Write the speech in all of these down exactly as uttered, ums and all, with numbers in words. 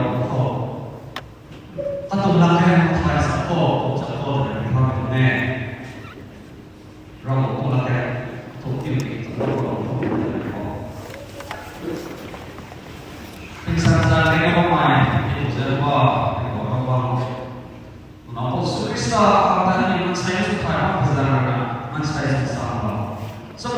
Ravguangc khou, katuang latkaeng thay sa khou, sa khou twna mi khou tw e. Ravguangc tuang latkaeng thu tiu ki sa khou, Tingsaengzaeng ni kabammei, tingsaengzaeng ba, tingsaengzaeng ba. Nang Jisu Khrista, ata ni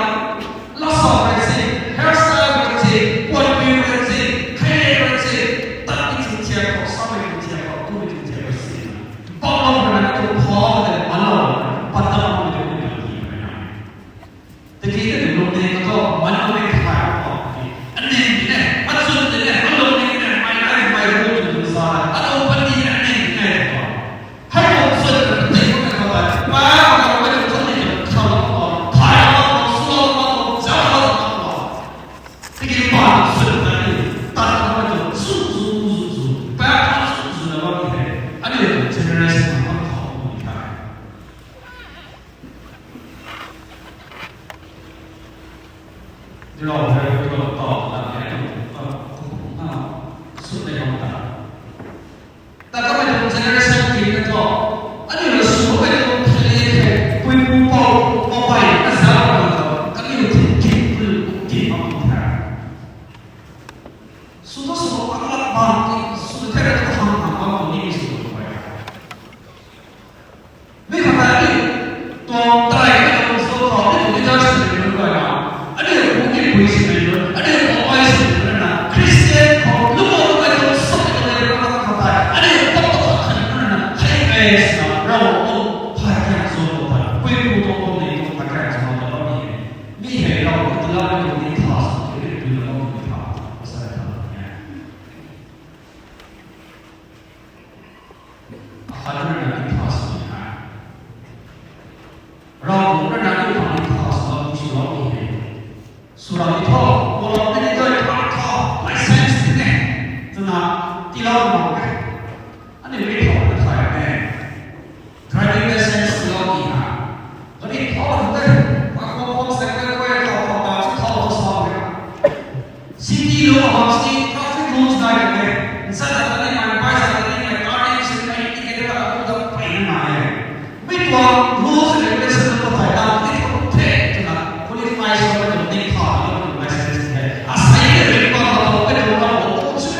na, lasau rui si, hairstyle rui si, puanpi rui si, kheilei rui si, tat ni tin thiak khou, samei tin thiak khou, tumei tin thiak rui si. Bam lou rui na tu pha de, man lou, pat dam lou de, ni kan ti rui na. Tiki tei lungning khou, man lou mei thay khou, aning ti ne, achun ti ne, alungning ti ne, mei nai, mei ru tu tu sa, atu pan ti ne, aning ti ne, khou. Hei tuang chwn ta tei kum na khou tei, pa, pa, pa, pa, chwn ni ta, khou, khou, thay, khou, sua, khou, khou, za, khou, khou. Tiki pa, chwn ta ni, tat, khou, khou, zu, zu, zu, zu. Pa, pa, zu, zu, na, ba, ni, hei. Aniu tuang generation na, khou, khou, khou, ni, hei. Di rau hei, di rau tau, lat hei, kum, kum, kum, na, sut nei bam ta. Ta kamei tuang generation ki na thu, aniu na sw kamei tuang thei hei, pui pu pou, mobile na zauc na thu, kaniw thin thin pui pu thin bam tha. Sw thu sw, alat bam ti, sw the na thu hang hang bam tu ni sw tu pai. Mi khat ta ni, tuang tai na tuang sw khou ni tuang leader sw ni nunc guay na, aniu pu ni pui sw ni nunc, aniu pu ai sw ni nunc na, Christian khou, lu khou, lu khou, tuang sw ni tuang leader na khat ta, aniu pu tu khat ni nunc na, hei guys na, rau tu, phay kang sw tu ta, pui pu tuang tuang ni tuang phay kang sw tu ta ni. Mi hei rau tu la ni tuang ni tha sw ni, ni tu la ni tha, sa ta ni. Akhat rui na ni tha sw ni hei. Ravguangc rui na ni tuang ni tha sw bam sw lou ni hei. Sw rau ni thu, pu lou ni ni dui tha tha, license ti ne. Twna, tiilou mak e. Aniu mi thau na thay e. Driving license tiilou ni ha. Gari thau na the. Pa khou khou cycle khou thau thau ta si thau thau sa e. City lou bam si traffic rules nai kan e. Nsa ta ta ni nai, pai sa ta ni nai, turning si nai, indicator ta tu ta pey na nai e. Mi tuang rules and regulation na pathai ta ni khou the twna qualify sw na tuang ni tha na tuang license hei. Asei ni ring pa ta tuang ni tuang na tuang si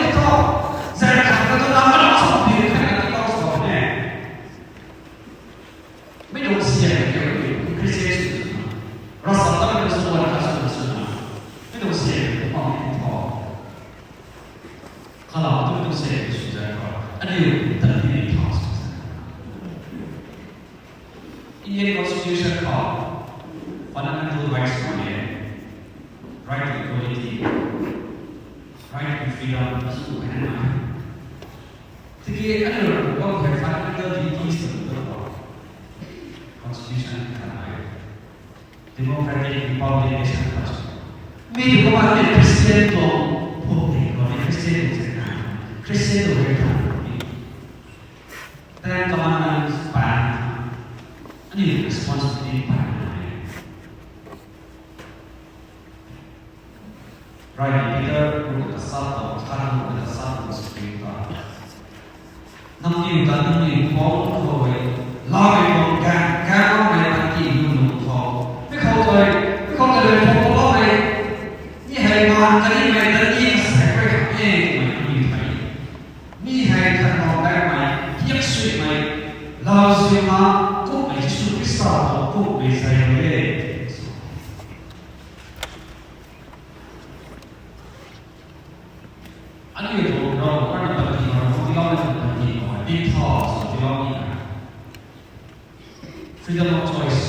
ni tho. Zan khat ka tu na mana sw bi khat na tho sw ne. Mi tuang sian ke Christian sw na. Rasa ta na sw na ka sw na sw na. Mi tuang sian ke pang ni tho. Kala tu tu se sw zan kho. Aniu tat ni ni tho sw zan. Indian Constitution khou fundamental rights khou ni, right to equality, right to freedom, sw hei na. Tiki aniu rui bam hei fundamental duties tw tu khou Constitution khat nai. Democratic Republic Nation khat. Mi tu kumna ni Christian tuang phum ni khou ni Christian tuang se na. Christian tuang hei tha ni. Ten Commandments pan. Aniu responsibility pan na. Rai Peter, ru ta sa ta, khat ru ta sa ta, script ta. Nangniw ta nangniw pang khou e, lamei tuang gan, gan mei panty nunc nunc khou. Mi khou tei, mi khou tei lou khou lou mei. Ni hei man kani mei ta ni ka sai kwe kha e, mei kani thei. Mi hei khat khou kai mei, thiak sui mei, lau sui ma, kum mei Jisu Khrista khou kum mei sai e. Aniu tuang Ravguangc rui na panty khou, Ravguangc tiiloumei tuang panty khou, ding tho sw tiilou ni na. Freedom of choice.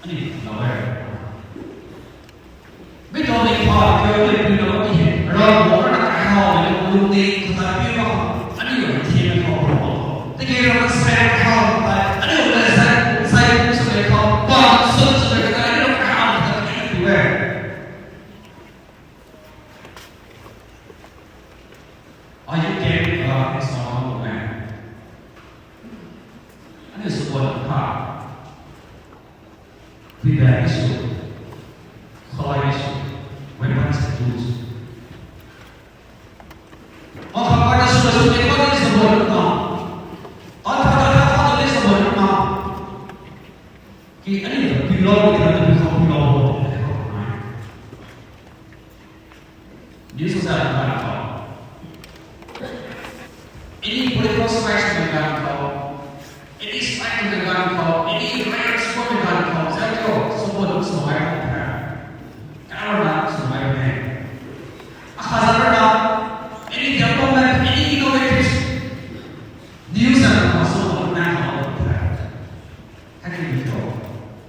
Aniu tuang lou e. Mi tuang ding tho, tiilou ni, tiilou ni hei. Ravguangc rui na kahawmei tuang lungning khou ta piu bam. Aniu tuang thiammei khou bam. Tiki Ravguangc rui na kahawmei khou ta, aniu tuang sai, sai sw mei khou, bam sw sw mei khou ta, aniu tuang kahawmei khou ta piu e. Are you carrying a gun in someone who man? Aniu sw bam tha. Pui bag ni sw, khalai ni sw, weapons and tools. Mangkha kar na sw sw ni kar ni sw bam na. An tha tha tha tha ni sw bam na. Ki aniu ta piulou ni ta piulou piulou. News sa ganv khou, any political strikes mei ganv khou, any strike mei ganv khou, any riots mei ganv khou, zat khou, support swmei khou the. Kar na swmei the. Akhat zat na, any development, any innovative news sa ganv khou support na khou the. Hei ni tho.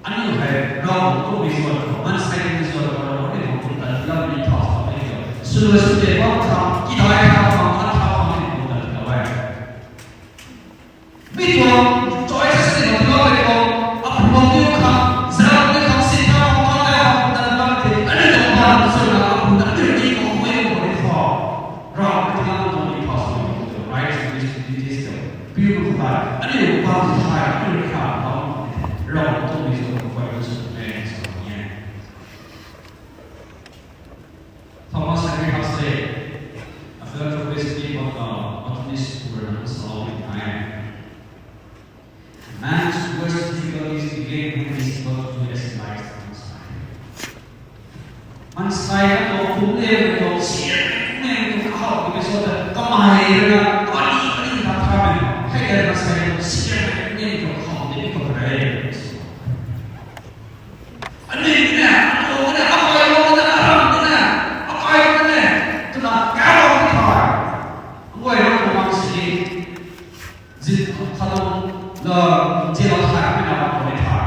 Aniu hei Ravguangc tuang mi suan khou, maansei tuang mi suan khou, Ravguangc ni tuang kum ta tiilou ni tho sa ni tho. Sw sw te bam tha, Ai tha khang, an tha khang ni kum ta ta e. Mi tuang choices ni kum ta e tuang. Apu bang ni khang, zau ni khang, sin tha khang, ta khang, ta ta e. Ani tuang bam sw na apu na ni ni khang khou ni khou ni tha. Rav ni khang tuang ni tha sw ni khou, right? This, this, this, this. Piu khou ta. Ani tuang bam sw ta, ani tuang bam sw ta. Rav tuang ni sw khou ni sw ni sw ni. Thomas Henry Huxley, a philanthropist, gave a, uh, botanist who were not so in time. Man's worst difficulties begin when he is about to do as he likes. Maansei na tuang pumc le, tuang sian, pumc le, tuang kahawmei sw ta, kamei rui na, kani, kani ta tha mei, hei ta maansei tuang sian, pumc le, tuang kahawmei, pumc le, tuang kahawmei. Ani ni, atuang ni, akai lou ni, aram ni, akai ni, twna kailou ni tha. Nguay lou tuang si, zin khat tuang, la, zin lou tha, mi na tuang ni tha.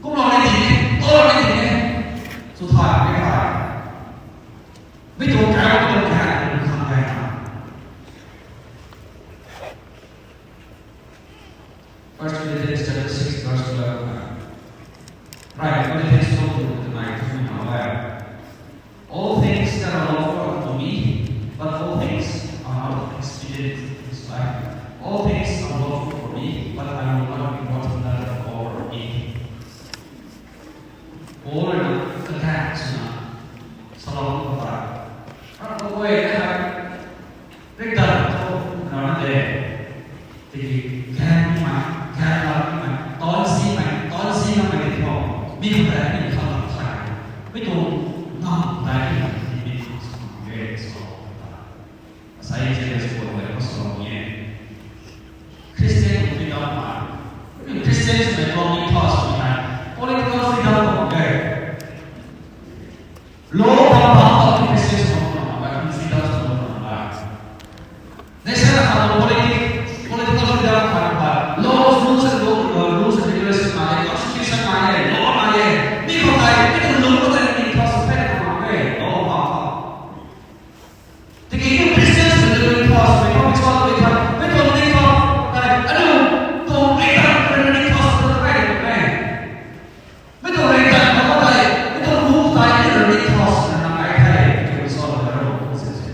Kum lou ni ti ni, tou ni ti ni, sw tha ni tha. Mi tuang kailou, mi tuang kailou, mi tuang kailou. First Corinthians chapter six, verse twelve. Right, Corinthians two, the night, all things that are lawful unto me, but all things are not expedient in this life. All things are lawful for me, but I will not be brought under the power of it. Paul rui na kata swna salou khou ta, ram khou guay na hei, rik dat thu rana de, tiki gan nimei, gan lak nimei, taanv simei, taanv si namei tei thu, mi khou tei mi khou lam thay, mi tuang ngam tei mi khou lam thay, mi khou lam thay, so, ta. Asai James Paul rui na salou ni e. Christian freedom ma. Christian swmei tuang ni tha swmei hei political freedom tuang e. Law bam bam khou Christian swmei tuang e, freedom swmei tuang e. Nation akhat tuang politic, political freedom khat khou, laws, rules and reg-, uh, rules and regulation nai e, constitution nai e, law nai e. Mi khou tei, mi tuang lungc khou tei ni tha swmei tuang e, law bam bam. Tiki tuang Christian swmei tuang ni tha swmei tuang, mi tuang ni tha, tei, anu, tuang ni tha, tuang ni tha swmei tuang e. Mi tuang ni tha, mi tuang ni tha, mi tuang ni tha, mi tuang ni tha swmei tuang e the, tuang sa la ro, tuang se se.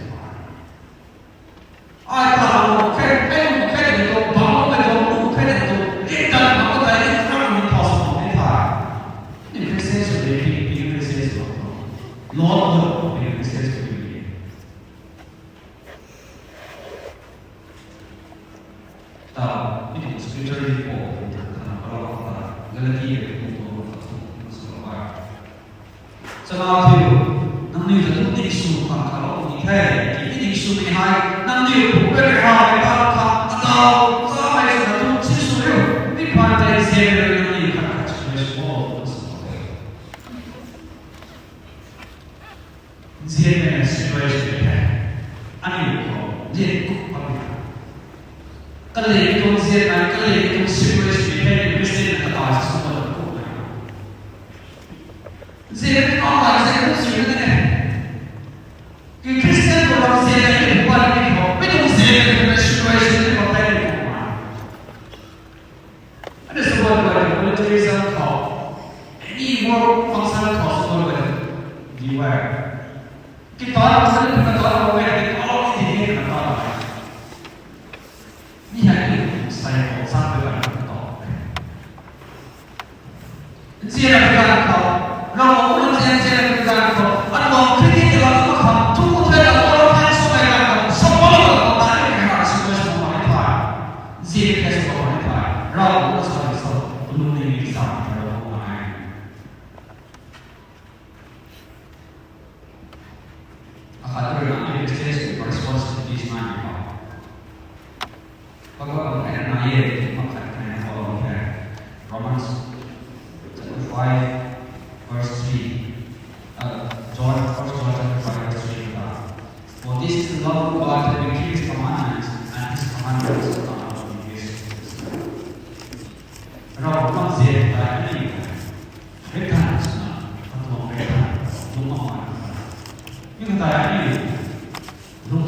Ai ta mak khe, ai mak khe ni tuang, bam mak khe tuang, mak khe ni tuang, ni tha mak khe tei, ni tha mak khe tei, ni tha. Ni Christian swmei, ni, ni Christian swmei. Lord, ni Christian swmei. Ta, mi tuang scripture ni Paul tuang ta, ta, Paul ta, Galati rui tuang ta, ta, ta, ta, ta. Chana thiu, nangniw ta tu ningsw khang khalou ni the, tiki ningswmei hei, nangniw pumc rui rui ha rui ta khang, atau, chamei swna tu sinsw riu, mi phaan tei zian rui nangniw khat khat swmei sw o, ta sa. Nzianmei na situation the. Aniu khou nzian kuk bam the. Kalingmei tuang nzianmei, kalingmei tuang situation the, Christian na kata si sw bam kuk the. Nzianmei tuang nzian kuk si na the. Ki Christian khou ram nzianmei ni bam ni khou, mi tuang nzianmei tuang situation ni bam the ni kuk bam. Ani support guay ta military zone khou, any war function khou support guay ta, beware. Kitan sa ni kitan khou guay ta, kitan khou ni ni kitan khou. Mi hei ni sai khou sa guay ta kitan. Nzian na kitan khou, Ravguangc khou nzian, nzian na kitan khou, atuang khriti tila tu khang, tu khou tei Ravguangc khou tei swmei kitan khou, support guay ta ni kitan khou, support guay ta ni kitan. Nzian khe sw bam ni the, Ravguangc ta sa ni sa, lungning ni sa ni Ravguangc ta e. Akhat rui na ni Christian swmei responsibilities nai ni khou. Pakai bam khe na nai e, mak khat khe na khou bam khe. Romans chapter five, verse three. Uh, John, First John chapter five, verse three ta. For this is the love of God, that we keep his commandments, and his commandments are not grievous. Ravguangc nzian tei aniu, rik than swna, katuang rik than, lungc mak ma. Mi khou tei aniu,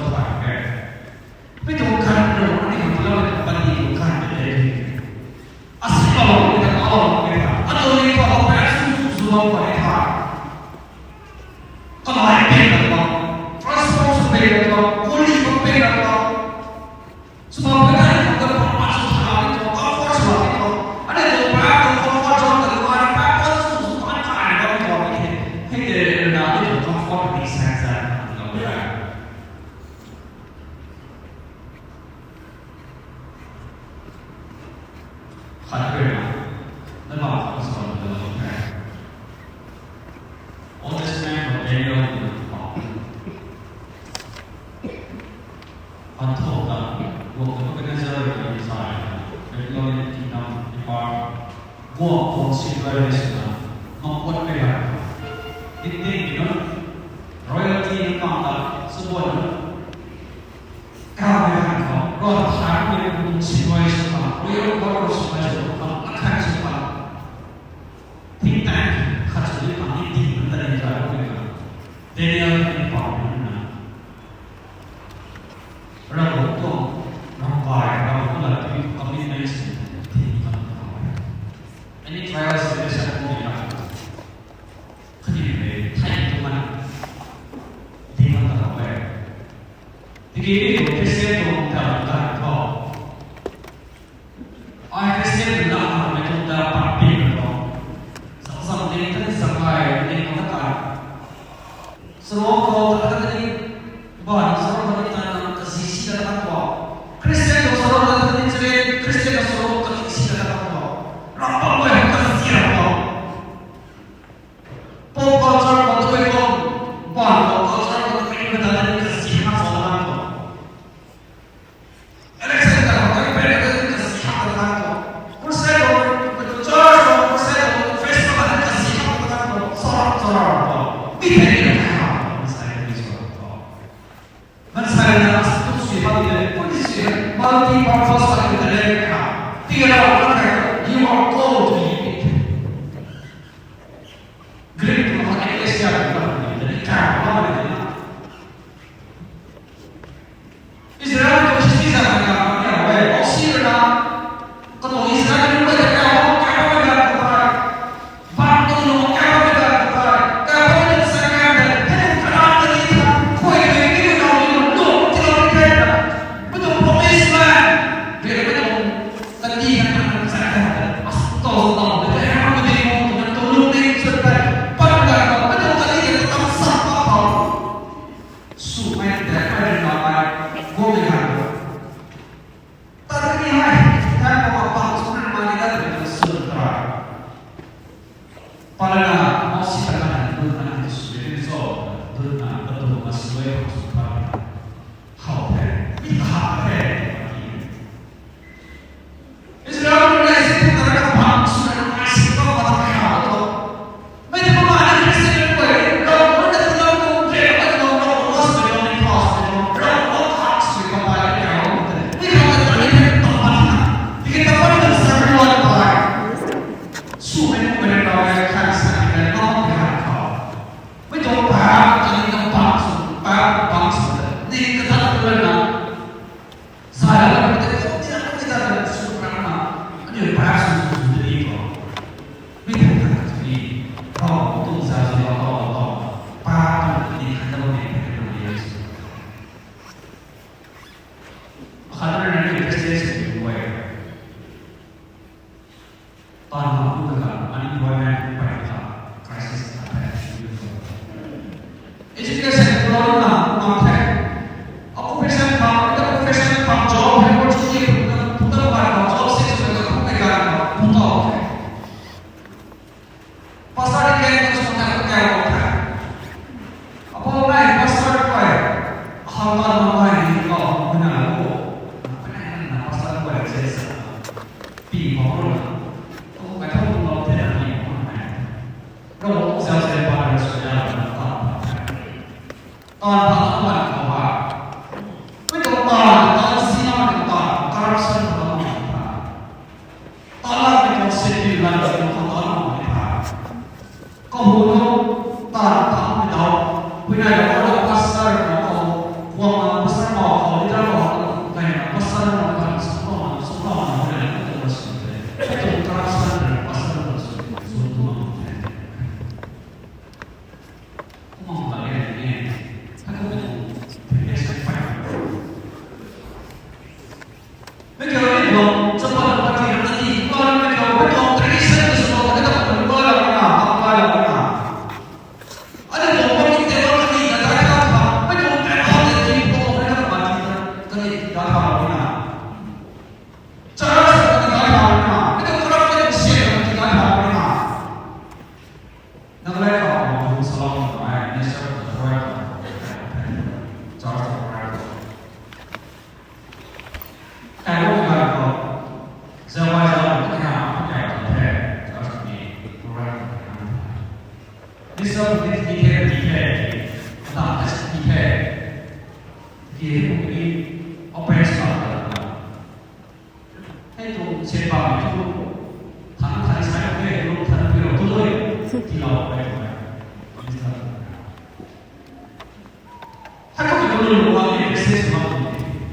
cho thay ke. Mi tuang khan rui aniu khang tiilou le, pandi tuang khan te de. Asi palou ni ta, palou ni ta. Atu ni ta, ta pe su su lou pa ni ta. Kanai pe na ta. Responsibility na ta. Kuli pa pe na ta. Suma pe na ta, ta pa su sa ni ta. Comfort Singrai swna, makuat pei ha. Ding ding ni no, royalty na pang ta, sw bo na. Kau pei ha ko, ro tha pei kum singrai sw pa, royal court singrai sw pa, akhai sw pa. Think tank khat sw ni pang ni ding na ta ni kau pei ha. Daniel ni pang ni na. Ravguangc tuang rampai, Ravguangc tuang lat tei commitment sw thei kan khou. Any trials sw de sa kum ni na. Khatni mei thei tuang na. Di kan ta khou e. Tiki mi tuang Christian tuang ta kan khou. Ai Christian na khou mei tuang ta pat pi kan khou. Zam zam ding thei zam ai ding kan ta. Sarong khou ta ta ni, ban sarong khou ni ta na kazi si ta ta khou. Christian khou sarong ta ta ni chile, Christian khou sarong kazi si ta ta khou. Ram pam bai kazi ra khou. Pop culture khou tu bai khou, ban khou culture khou tu bai khou ta ta ni kazi na khou na khou. Election ta khou, campaign ta khou, kasi khang ta khang khou. Crusade khou, church khou, crusade khou, festival ta kasi khang ta khang khou. Sara, sara khou. Mi thei ni khang. Mansei ni sara khou. Mansei na tu si ba ni, puni si, multi purpose ta ni ta le khang. Tiga na khang, you are called to lead it. Greek khou, ecclesia khou, ni ta ni khang, ni ta ni. Israel tuang history zat na ka, ka, ka, wei, oxy na, katuang Israel tuang wei, ka, ka, ka, ka, ka, ka, ka, bam tuang nung ka, ka, ka, ka, ka, ka, ka, ka, ka, ka, ka, ka, ka, ka, ka, khuay khuay ni ka, ka, ka, ka, ka, ka, ka, ka, promised land. Katuang kandih na, ka, ka, ka, ka, ka, as tuang tuang, ka, ka, ka, ka, ka, tuang lung ni, sa, ka, pa, ka, ka, katuang kandih na, ka, sa, pa, pa. Swmei ta kha rui na ai, guang de kha. Tadini hei, than khou apang swna mani dat rui na swn try. Palana, Mousi ta kha na dun na hei sw rui cho, dun na, katuang ma sw e khou sw try. How the, mi ta ha the. Israel nunc rui si tu tara kabang swna nai si bam pat ta kha to. Mei tu kumna ni Christian nunc rui, Ravguangc ta tu lam tu, Ravguangc ta tu lam tu, Ravguangc ta tu lam tu, Ravguangc ta tu lam tu, mi khang ta tu ni tu pat na. Tiki ta pat na sa ri wan pai. Swmei nunc rui Ravguangc ta khan sa ni kan nau ni han khou. Mei tuang paap, kaniw tuang paap sw, paap paap sw, ni katat tu na. Zay la, mei tuang paap ni na, mei tuang paap sw, paap na. Aniu paap sw, sw, sw, sw, sw, sw. Mei tuang paap sw ni. Ravguangc tuang zay sw, lau, lau, lau, lau. Paap ni, ni, kan na, ni, ni, ni, ni, ni. Akhat na, ni, ni, ni, ni, ni, ni, ni. Tan ma pu ta kha, unemployment pai ta kha, crisis ta the. Education problem na, na the. Occupation khang, profession khang, job opportunity khang, pu ta pai khang, job search khang, pu ta pai khang, pu ta the. Pastor ni keng ta sw ta kha kau the. Apou nai pastor pai, hal ta na nai ni kau, pu na lo. Na pastor pai che sa. Pi bam ro na. Kum kai thau kum bam the na pi bam ro na. Ravguangc tuang zauzian pa rui sw na ram na ta. Taanv pha na wan khou ha. Mei tuang taanv, taanv si na mei tuang taanv, corruption pha na wan khou ha. Taanv la mei tuang seti lan tuang khou taanv wan khou ha. Kahu nu, taanv pha mei tau. Hui nai lou na pastor na khou, guang na pastor na khou, leader na khou, kai na pastor na khou, sw na, sw na, hui nai lou na pastor na khou. Mei tuang corruption na pastor na khou, sw na, sw na. Kumna ta e ni. Hei kum tuang Open sa ta. Hei tu se pa mi tu. Thang thai sai ke lu thang pi lo tu loi. Ti lo pai pai. Hei tu tu lu lu ma ni message ma tu.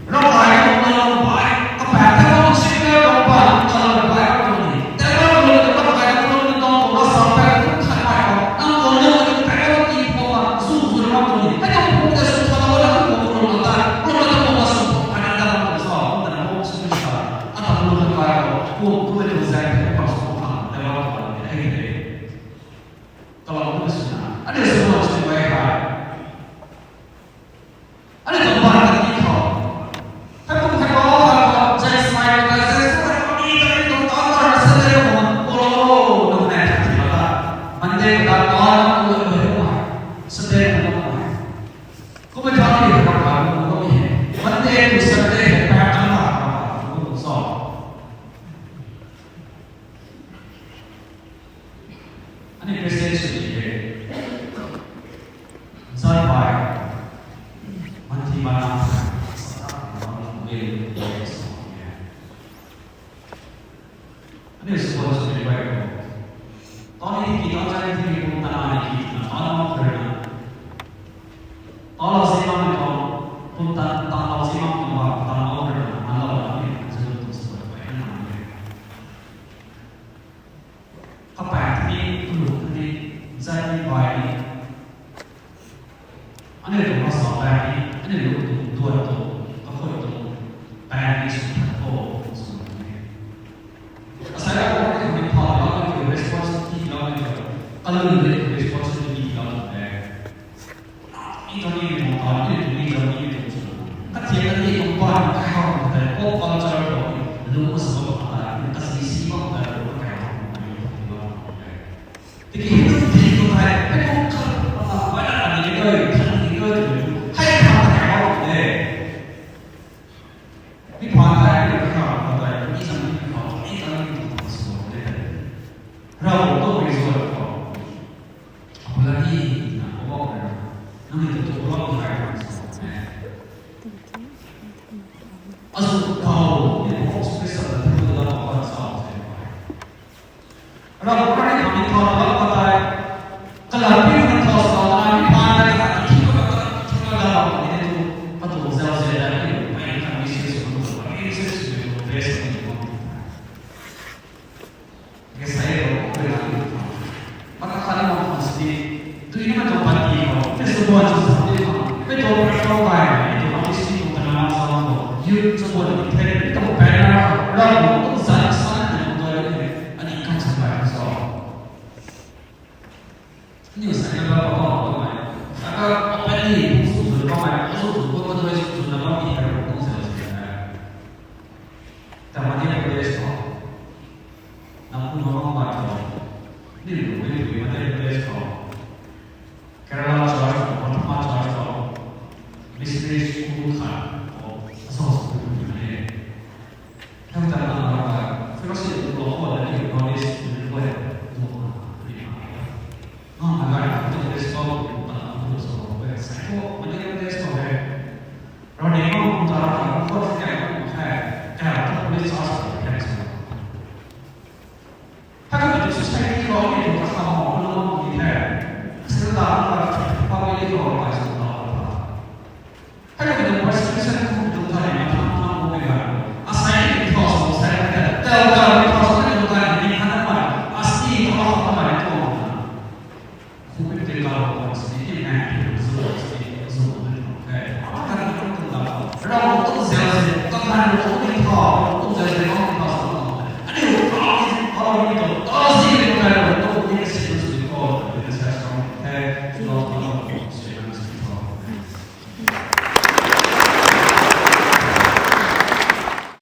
Ram lai tu na lo pai. Ka pa ta lo si na lo pa ta lo pai tu ni. Ta lo lu tu ram lai tu lu tu na lo sa pai tu thai pai ko. Nang ko lu tu pai lo ti ko ma su su ma tu ni. Hei tu pu ta su sa lo na tu ko lu ta. Lu ta ko ma su ko. Ana ta lo sa. Ta na ko su sa. Ata lu ta pai ko. Ko ko tu zai ta pa su ko. Ta lo ko. Hei hei. Kalau tu suna, ada semua suna baik hai. Ada tempat tak kita. Tapi bukan kalau kalau saya smai, kalau saya smai, kalau ni tak itu, tak ada rasa dari rumah. Oh, no, no, tak ada. Mandai tak ada, tak ada, tak ada. Sedih tak ada. Kau macam ni, tak ada, tak ada. Mandai tu sedih, tak ada, tak ada. Kau tu so. Ani Christian sw ni ke. Zat bai. Manthi mana. Satan mana mungil. Ani sw sw ni bai ko. Tony ki tony ki pum ta ani ki na tony mo kre na. Tolo si ma ni ko. Pum ta tolo si ma ni ko. Tony mo kre na. Ano ni zulu tu sw bai na ni. Kapaeng ni, kulu ni, zat ni bai ni. Aniu tuang masau paeng ni, aniu lu tuang duan tuang, kakhui tuang paeng ni sw than kho, sw ni. Asai la kho ni kami tha la ni kiu responsibility la ni kiu. Kalun ni responsibility la ni kiu. Ni tuang ni tuang ta, ni tuang ni tuang ni tuang. Kathian ni tuang pan, kai hau tuang, pop culture tuang, lu ma sa tuang ta, kasi si tuang ta, lu ma kai hau tuang ta. Tiki hei tu ti tu thei, hei tu khat, ah, bai na ni koi, khat ni koi tu, hei khat ta kau de. Mi phaan thei, mi khat ta, mi zam ni kau, mi zam ni kau, so de. Rau tu mi zo kau. Apula ni na ko na. Nang ni tu tu ko na. Azu kau, ni ko special na tu la ko sa. Ram khou ni kami thau lam patai, kalam pi khou thau sa na, mi phaan na ka ti khou ka ti khou ka lam ni tu, ka tu zau zau na ni, pai ni kami si su tu, kami si su tu, best ni ko. Ke sai ro ko na ni. Mata khan mo ko si, tu ni ma tu pati ko, ni su buan su sa ni ko, ni tu practical bai, ni tu kami si tu ta na sa ko, youth su buan ni the, ni tu pai na, ram khou tu zan sa na ni ko ni, ani kan sa bai so. Ni sai na ba ba ba mai. Saka openly su su ba mai, su su ba ba su su na ba mi ta ro ko sa sa. Ta Madhya Pradesh khou. Nang pu nang bam khou. Ni lu ni lu Madhya Pradesh khou. Kerala Church khou, Pathama Church khou. Missionary school khat khou. Asau school ni. Hei ta na na ka, fellowship tu khou na ni North East ni khou. Nang na ka, tu Christmas tu ta na tu so. Sai khou, Madhya Pradesh khou hei. Rau ni khou kum ta rau khou kum ta kei kum hei, kei rau ta police charge ta kei sa. Hei kum tu society khou ni kum ta kham khou kum ni hei. Sila ta kum ta family khou ta sa ta. Hei kum tu persecution kum tu ta ni ma tham tham kum ni hei. Asai ni thau sa sai ta, tel ta ni thau sa ni kum ta ni ni khan na ma. Asi thau sa ta ni thau. Khu pui tei kau khou sini, ni nai pui khou sini, sini, sini, sini, okay. Ama khat ni kum kum ta. Rau kum zau se, kakhang kum ni tho, kum zau se, kum